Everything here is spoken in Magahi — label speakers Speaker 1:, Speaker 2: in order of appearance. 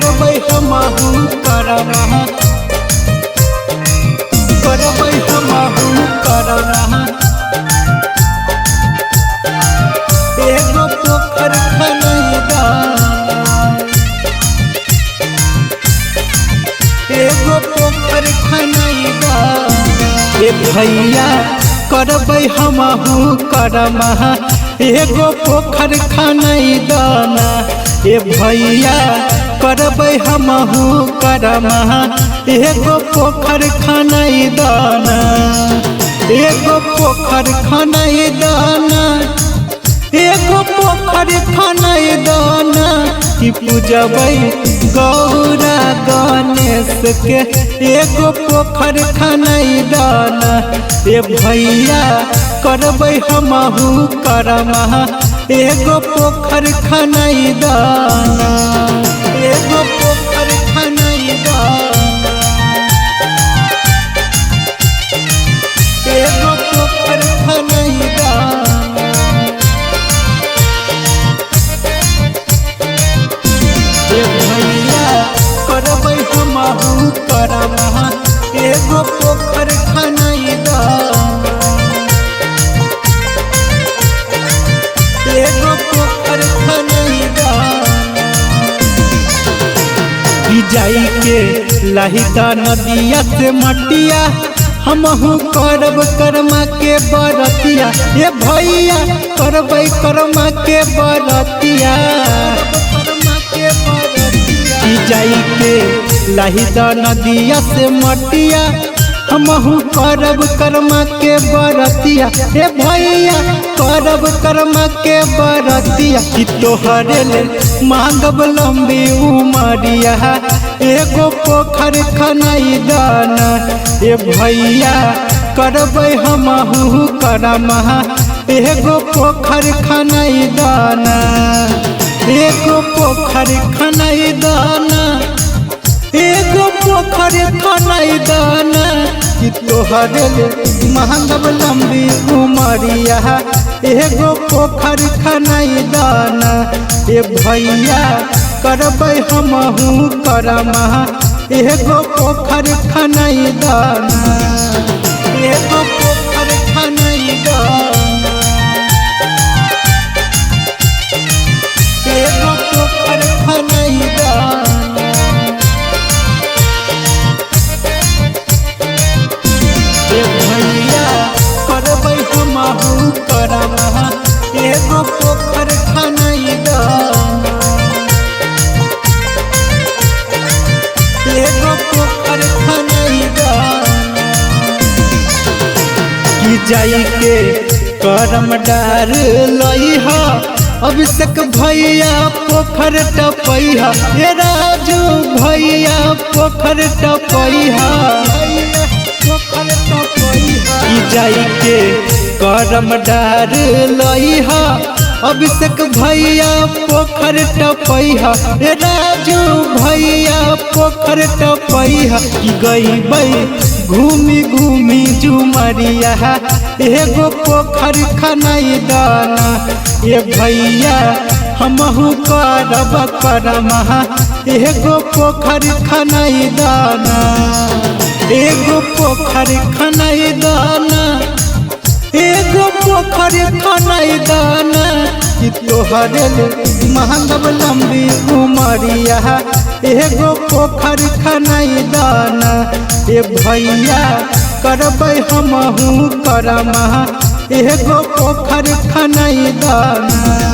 Speaker 1: करबै हमहु करमा, करबै हमहु करमा, एगो पोखर खनई दाना, एगो पोखर खनई दाना। ए भैया करबै हमहु करमा, एगो पोखर खनई दाना। ए भैया करबै हमहु करमा, एगो पोखर खनई दाना, एगो पोखर खनई दाना, एगो पोखर खनई दाना। कि पूजबै गौरा गणेश के, एगो पोखर खनई दाना। ए भैया करबै हमहु करमा, एगो पोखर खनई दाना, एगो पोखर खनई दाना, एगो पोखर खनई दाना। ए भैया करबै हमहु करमा, एगो पोखर खनई दाना, एगो पोखर खनई दाना। जाई के लहिदा नदिया से मटिया, हमहु करब करमा के बरतिया। ए भैया करबै करमा के बरतिया। जाई के लहिदा नदिया से मटिया, हमहु करब करमा के बरतिया। ए भैया करब करमा के बरतिया। कि तोहरे ले मांगब लंबी उमरिया, एगो पोखर खनई दाना। ए भैया करबै हमहु करमा, एगो पोखर खनई दाना, एगो पोखर खनई दाना, एगो पोखर खनई दाना। कि तोहरे ले मांगब लंबी उमरिया, एगो पोखर खनई दाना। ए भैया करबै हमहु करमा, एगो पोखर खनई दाना, एगो पोखर खनई दाना, एगो पोखर खनई दाना। ए भैया करबै हमहु करमा, एगो पोखर खनई दाना, एगो पोखर खनई दाना। कि जाई के करम डार लइहा, अभिषेक भैया पोखर टपैहा। ए राजू भैया पोखर टपैहा। कि जाई के करम डार लइहा, अभिषेक भैया पोखर टपैहा। ए राजू भैया पोखर टपैहा। कि गईबै घूमी घूमी झुमरिया, एगो पोखर खनई दाना। ए भैया हमहु करब करमा, एगो पोखर खनई दाना, एगो पोखर खनई दाना, एगो पोखर खनई दाना। कि तोहरे ले मांगब लंबी उमरिया, एगो पोखर खनई दाना। ए भैया करबै हमहु करमा, एगो पोखर खनई दाना।